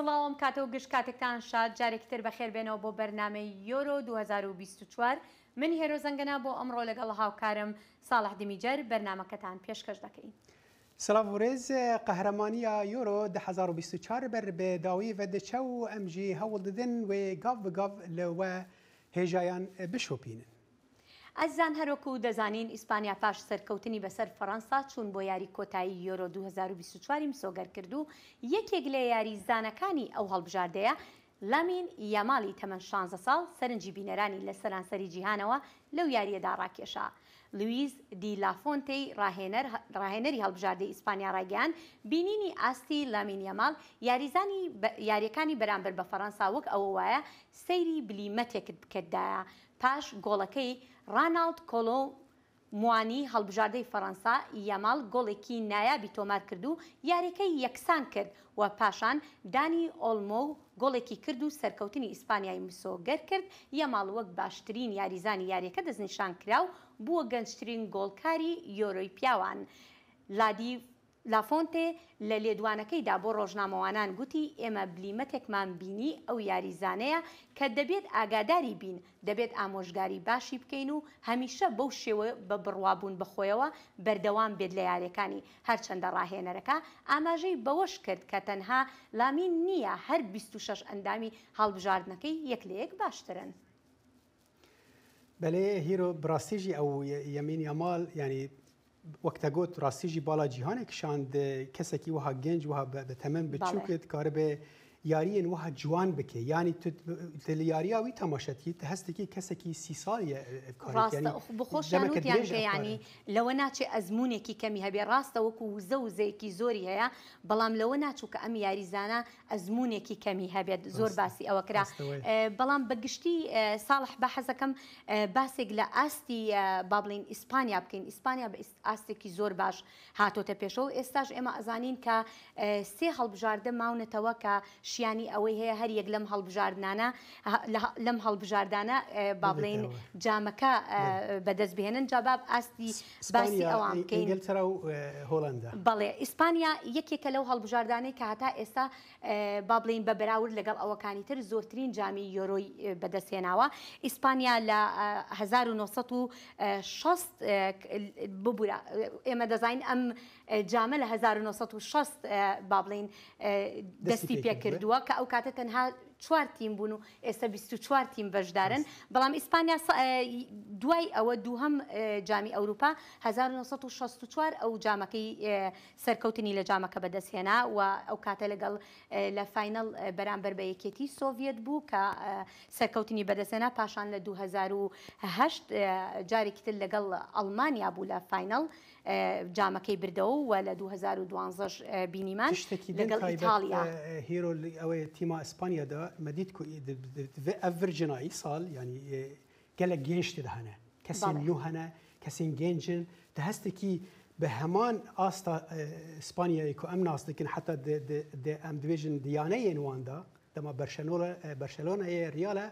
سڵاو ئەم کاتە و گشت کاتێکتان شاد جارێکی تر بەخێر بێنەوە بۆ بەرنامەی یۆرۆ 2024 من هێرۆ زەنگەنە بۆ ئەمڕۆ لەگەڵ هاوکارم ساڵح دمیجەر بەرنامەکەتان پێشکەش دەکەین. سڵاو و رێز، قەهرەمانییا یۆرۆ 2024 بەر بە داویێ ڤە دچە و ئەم ژی هەوڵ ددن وێ گاڤ بە گاڤ لە وە هێژایان بشۆپینن. ئازیزان هەروەکو دەزانین ئیسپانیا پاش سەرکەوتنی بەسەر فەرەنسا چوون بۆ یاری کۆتایی یۆرۆ 2024 ی مسۆگەر کرد و یەکێک لە یاریزانەکانی ئەو هەڵبژاردەیە لامین یامالی تەمەن شانزە ساڵ سەرنجی بینەرانی لە سەرانسەری جیهانەوە لەو یارییەدا ڕاکێشا. لویس دی لافۆنتێی ڕاهێنەر ڕاهێنەری هەڵبژاردەی ئیسپانیا ڕایگەیاند، بینینی ئاستی لامین یامال یاریزانی یارییەکانی بەرامبەر بە فەرەنسا وەک ئەوە وایە سەیری بلیمەتێکت بکردایە پاش گۆڵەکەی ڕاناڵد کۆلۆ موانی هەڵبژاردەی فەرەنسا، یامال گۆڵێکی نایابی تۆمارکرد و یارییەکەی یەکسانکرد و پاشان دانی ئۆلمۆ گۆڵێکی کرد و سەرکەوتنی ئیسپانیای مسۆگەر کرد، یامال وەک باشترین یاریزانی یارییەکە دەستنیشانکرا و بووە گەنجترین گۆڵکاری یۆرۆی پیاوان. لادی لافۆنتێ لە لێدوانەکەیدا بۆ ڕۆژنامەوانان گوتی، ئێمە بلیمەتێکمان بینی، ئەو یاریزانەیە کە دەبێت ئاگاداری بین، دەبێت ئامۆژگاری باشی بکەین و هەمیشە بەو شێوە بە بڕوابوون بەخۆیەوە بەردەوام بێت لە یارییەکانی، هەرچەندە ڕاهێنەرەکە ئاماژەی بەوەش کرد کە تەنها لامین نییە هەر 26 ئەندامی هەڵبژاردنەکەی یەک لە یەک باشترن. بەلێ هیرۆ بڕاستی ژی ئەو یەمین یامال یانی وەک تە گوت ڕاستی ژی باڵا جیهانێ کشاند کەسێکی وەها گەنج وەها بە تەمەن بچووکت کاربێ یاریên وەها جوان بکێ یانی تو لە یارییا وی تەماشا دکەی تو هەست دکەی کەسێکی سی ساڵیە ڕاستە بخۆشیان وتیان کە یانی لەوە ناچێ ئەزموونێکی کەمی هەبێ ڕاستە وەکو وزە وزەیەکی زۆری هەیە بەڵام لەوە ناچوو کە ئەم یاریزانە ئەزموونێکی کەمی هەبێت زۆر باسی ئەوە کرا بەڵام بە گشتی ساڵح بە حەزەکەم باسێک لە ئاستی با بڵین ئیسپانیا بکەین ئیسپانیا بە ئاستێکی زۆر باش هاتۆتە پێشەوە ئێستاش ئێمە ئەزانین کە سێ هەڵبژاردە ماونەتەوە کە شیانی ئەوەی هەیە هەر یەک لەم هەڵبژاردنانە لەم هەڵبژاردانە با بڵین جامەکە بەدەست بهێنن جا باب ئاستی باسی ئەوان بکەین. ئینگلتەرا و هۆڵەندا. بەڵێ ئیسپانیا یەکێکە لەو هەڵبژاردانەی کە هەتا ئێستا با بڵێین بە بەراورد لەگەڵ ئەوەکانی تر زۆرترین جامی یۆرۆی بەدەستهێناوە. ئیسپانیا لە 1960 ببورە ئێمە دەزانین ئەم جامە لە 1960 با بڵێین دەستی پێکردووە کە ئەو کاتە تەنها چوار تیم بوون و ئێستا 24 تیم بەشدارن بەڵام ئیسپانیا دوای ئەوە دووهەم جامی ئەوروپا 1964 ئەو جامەکەی سەرکەوتنی لە جامەکە بەدەستهێنا و ئەو کاتە لەگەڵ لە فاینەڵ بەرامبەر بە یەکێتی سۆڤیەت بوو کە سەرکەوتنی بەدەستهێنا پاشان لە 2008 جارێکی تر لەگەڵ ئەڵمانیا بوو لە فاینەڵ جامەکەی بردەوە و لە 2012 بینیمان لەگەڵ ئیتاڵیا. هیرۆ ئەوەی تیما ئیسپانیادا مەدیت کو ئەڤ ڤرجنایی ساڵ یانی گەلەک گێنج تێدا هەنە کەسێن نوو هەنە کەسێن گێنجن تە هەستێکی بە هەمان ئاستا ئیسپانیایی کو ئەم ناس دکن حتا ئەم دبێژن دیانەیەن واندا دەما بەرشەلۆنەیە ریالە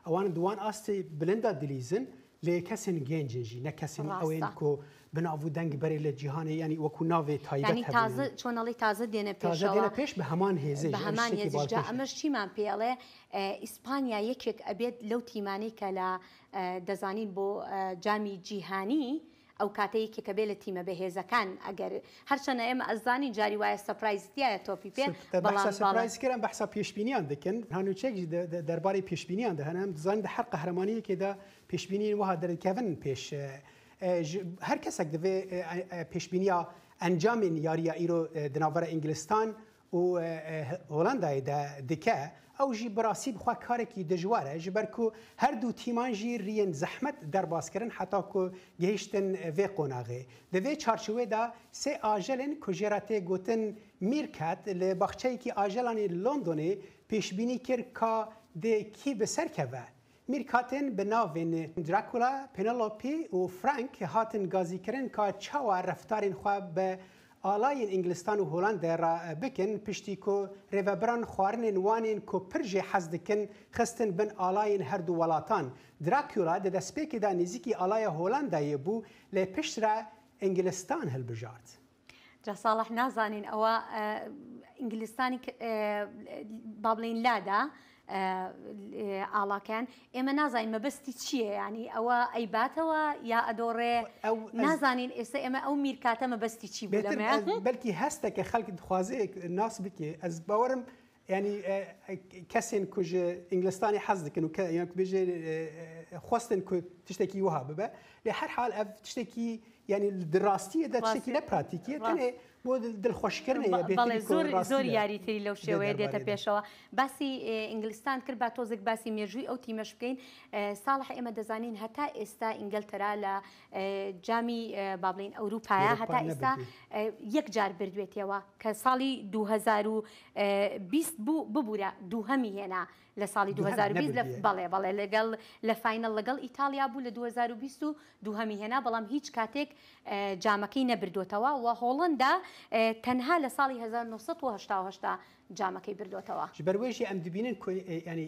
ئەوان دوان ئاستی بلندا دلیزن لێ کەسێن گێنجن ژی نە کەسێن ئەوێن کو بناو و دەنگ بەرێ لە جیهانێ یانی وەکو ناوێ تایبەت یانی تازە چۆن ئەڵێی تازە دێنە تازە دێنە پێش بە هەمان هێزێ بە هەمان هێزیش جا ئەمەش چیمان پێ ئەڵێ ئیسپانیا یەکێک ئەبێت لەو تیمانەی کە لە دەزانین بۆ جامی جیهانی ئەو کاتە یەکێکە بێ لە تیمە بەهێزەکان ئەگەر هەرچەنە ئێمە ئەزانین جاری وایە surprise تایە تۆپی پێ بەڵام surprise کران بەحسا پێشبینیان دەکەن هەنوچێک دەربارەی پێشبینیان دەهەن ئەم دزان دە هەر قەهرەمانیەکێدا پێشبینی وەها دەرکەون پێش هەر کەسێک دەبێ پێشبینیا ئەنجامên یاریە ئیرۆ دناڤەرە ئینگلستان و هۆلەندایê de dike ew jî bi rastî bi xwe karekî dijwar e ji ber ku her du tîman jî riyên zehmet derbas kirin heta ku gihîştin vê qonaxê. Di vê çarçovê de sê ajelên ku jê re tê gotin Meerkat li baxçeyekî ajelan ê Londonê pêşbînî kir ka dê kî bi ser keve. Meerkatên bi navên Dracula, Penelope û Frank hatin gazîkirin ka çawa reftarên xwe bi alayên Îngilistan û Holandayê re bikin piştî ku rêvebiran xwarinên wan ên ku pir jê hez dikin xistin bin alayên her du welatan. Dracula di destpêkê de nêzîkî alaya Holandayê bû lê piştre Îngilistan hilbijart. جا ساڵح نازانین ئەوە. ئینگلستانی با بڵێین لادا ئاڵاکەیان ئێمە نازانین مەبەستی چییە ینی ئەوە ئەیباتەوە یا ئەدۆڕێ نازانین ئێستا ئێمە ئەو میرکاتە مەبەستی چی بوو بەلکی هەستە کە خەڵک دخوازەیەک ناس بکێ ئەس باوەڕم ینی کەسێن کو ji ئینگلستانی حەز dikin û yan ku bêje xwestin ku tiştekî wiha bibe lê her hal ev tiştekî yanî di rastiyê de tiştekî ne pratîkiye tenê بۆ دڵخۆشکردنە یە بێتری بەڵێ کو زۆر ڕاستی زۆر لە یاری تری لەو دێ شێوەیە دێتە دەربارەی دا. پێشەوە باسی ئینگلستان کرد با تۆزێک باسی مێژووی ئەو تیمەش بکەین ساڵح ئێمە دەزانین هەتا ئێستا ئینگلتەرا لە جامی با بڵێین ئەوروپایە ئەوروپا هەتا ئێستا نەبردووی. یەک جار بردوێتەوە کە ساڵی 2020 بوو ببورە دووهەمی هێنا لە ساڵی دووهەم 2020 لە نەبردوویە. بەڵێ بەڵێ لەگەڵ لە final لەگەڵ ئیتاڵیا بوو لە 2020 و دووهەمی هێنا بەڵام هیچ کاتێک جامەکەی نەبردۆتەوە و هۆڵەندا تەنها لە ساڵی 1988 جامەکەی بردۆتەوە. Ji ber wê jî em dibînin ku yanî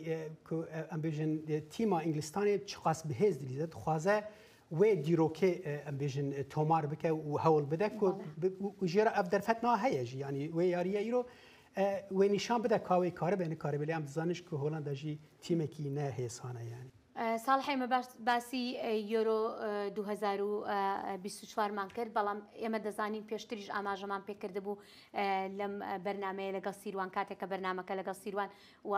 ku em bêjin tîma Îngilistanê çiqas bihêz dilîze dixwaze wê dîrokê em bêjin tomar bike û hewl bide ku û jê re ev derfet na heye jî yanî wê yariye îro wê nîşan bide ka wê karibe nikaribe lê em dizanin ku Holanda jî tîmekî ne hêsan e yanî. ساڵح ئێمە باسی یۆرۆ 2024 مان کرد بەڵام ئێمە دەزانین پێشتریش ئاماژەمان پێکردبوو لەم بەرنمەیە لەگەڵ سیروان کاتێک کە بەرنمەکە لەگەڵ سیروان و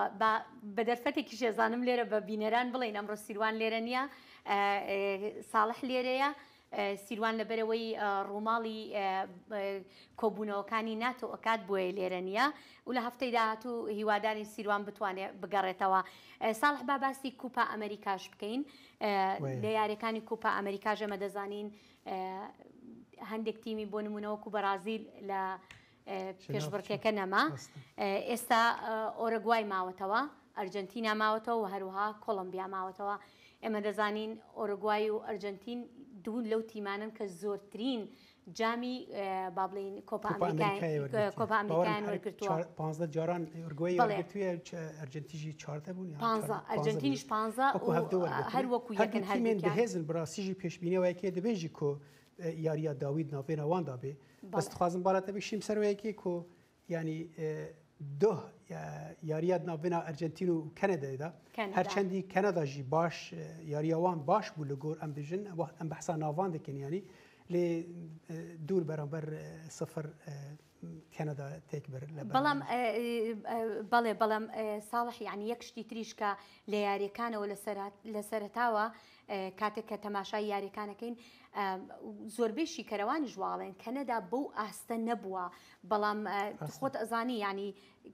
بە دەرفەتێکی شێزانم لێرە بە بینەران بڵێن ئەمڕۆ سیروان لێرە نییە ساڵح لێرەیە سیروان لەبەرەوەی ڕووماڵی کۆبوونەوەکانی ناتۆ ئەکات بۆیە لێرە نییە و لە هەفتەی داهاتوو هیوادارین سیروان بتوانێت بگەڕێتەوە. ساڵح با باسی کوپا ئەمریکاش بکەین. لە یاریەکانی کوپا ئەمریکاش ئێمە دەزانین هەندێک تیمی بۆ نمونە وەکو بەرازیل لە پێشبڕکێکە نەما. ئێستا ئۆرەگوای ماوەتەوە، ئەرجنتینا ماوەتەوە و هەروەها کۆڵۆمبیا ماوەتەوە. ئێمە دەزانین ئۆرۆگوای و ئەرجنتین دوو لەو تیمانن کە زۆرترین جامی با بڵێین کۆپا کۆپا ئەمریکایان وەرگرتووە. 15 جاران ئۆرگوای وەرگرتووە، ئەرجنتینیش 14 بوون یان 15 ئەرجنتینیش 15 هەر وەکو یەکن هەردوو تیمێن بەهێزن بەڕاستی ژی پێشبینیەوە یەکێ دەبێژی کۆ یاریە داوید ناوێنە واندا بێ بەس دخوازم باڵە تەبیشیم سەروەیەکێ کۆ ینی دۆه یاریات ناوێنە ئەرجنتین و کەنەدایدا هەرچەندی کەنەدا ژی باش یاریاوان باش بوو لە گۆر ئەم بژن ئەم بەحسا ناوان دەکەن ینی لێ دوور بەرامبەر سفر کەنەدا تێک بر لە بەڵام بەڵێ بەڵام ساڵح یعنی یەک شتی تریش کە لە یاریەکانەوە لە سەرەتاوە کاتێک کە تەماشای یاریەکانەکەین زۆربەی شیکەرەوانیش واڵێن کەنەدا بەو ئاستە نەبووە بەڵام خۆت ئەزانی یعنی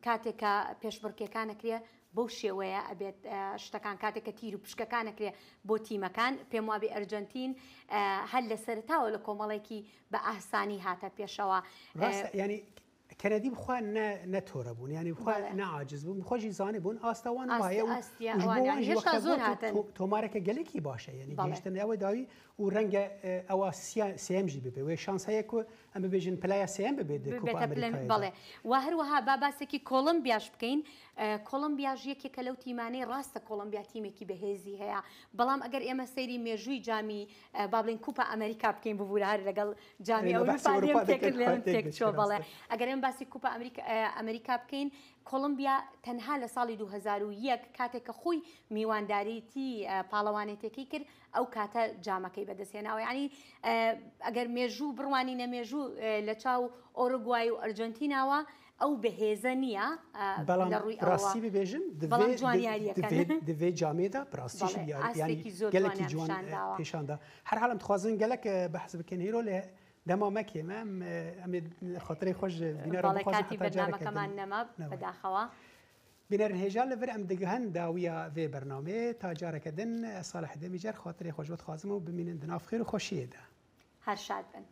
کاتێک کە پێشبڕکێکان ئەکرێ بەو شێوەیە ئەبێت شتەکان کاتێک کە تیر و پشکەکان ئەکرێ بۆ تیمەکان پێم وابێ ئەرجەنتین هەر لە سەرەتاوە لە کۆمەڵێکی بە ئاسانی هاتە پێشەوە. ڕاستە یعنی کەنەدی بخوا نە تۆرە بوون یعنی بخوا نە عاجز بوون خۆشی زانێ بوون ئاستەوان وایە و هێشتا زۆر هاتن تۆمارەکە گەلێکی باشە یعنی گەیشتن ئەوە داوی و ڕەنگە ئەوە سێم ژی ببێ وێ شانس هەیە کو ئەم ببێژن پلەیە سێم ببێت کوپا ئەمریکایدا. بەڵێ و هەروەها با باسێکی کۆڵمبیاش بکەین کۆڵمبیاش یەکێکە لەو تیمانەی ڕاستە کۆڵمبیا تیمێکی بەهێزی هەیە بەڵام ئەگەر ئێمە سەیری مێژووی جامی با بڵێین کوپا ئەمریکا بکەین ببوورە هەر لەگەڵ جامی ئەوروپا لێم تێکرد لێم تێکچووە بەڵێ ئەگەر ئێمە باسی کوپا ئەمریکا بکەین کۆڵمبیا تەنها لە ساڵی 2001 کاتێک کە خۆی میوانداریتی پاڵەوانێتیەکەی کرد ئەو کاتە جامەکەی بەدەستهێناوە یعنی ئەگەر مێژوو بڕوانینە مێژوو لە چاو ئۆرۆگوای و ئەرجنتیناوە ئەو بەهێزە نییە بەڵام لە ڕووی ئەوە. ڕاستی ببێژم بەڵام جوان یاریەکەن. دەڤێ جامێدا بەڕاستیش بەڵێ، یاری- ئاستێکی یعنی زۆر گەلێکی جوانیان جوان پیشانداوە. پیشاندا. هەر حاڵم دخوازن گەلێک بەحس بکەن هیرۆ لێ دەما مەکێمە ئەم ئەمێ خاطرەی خۆش بینەرە بەڵێ بخوازن کاتی حتا جارێکە بەرنامەکەمان دن. نەما نەما. بەداخەوە. بینەرن هێژا لەڤر ئەم دگهن داویە vê بەرنامەیە تا جارێکە دن ساڵح دەمیجار خاطرەی خۆش بخوازم و بمینن دناف خێر و خۆشیەدا. هەر شاد بن.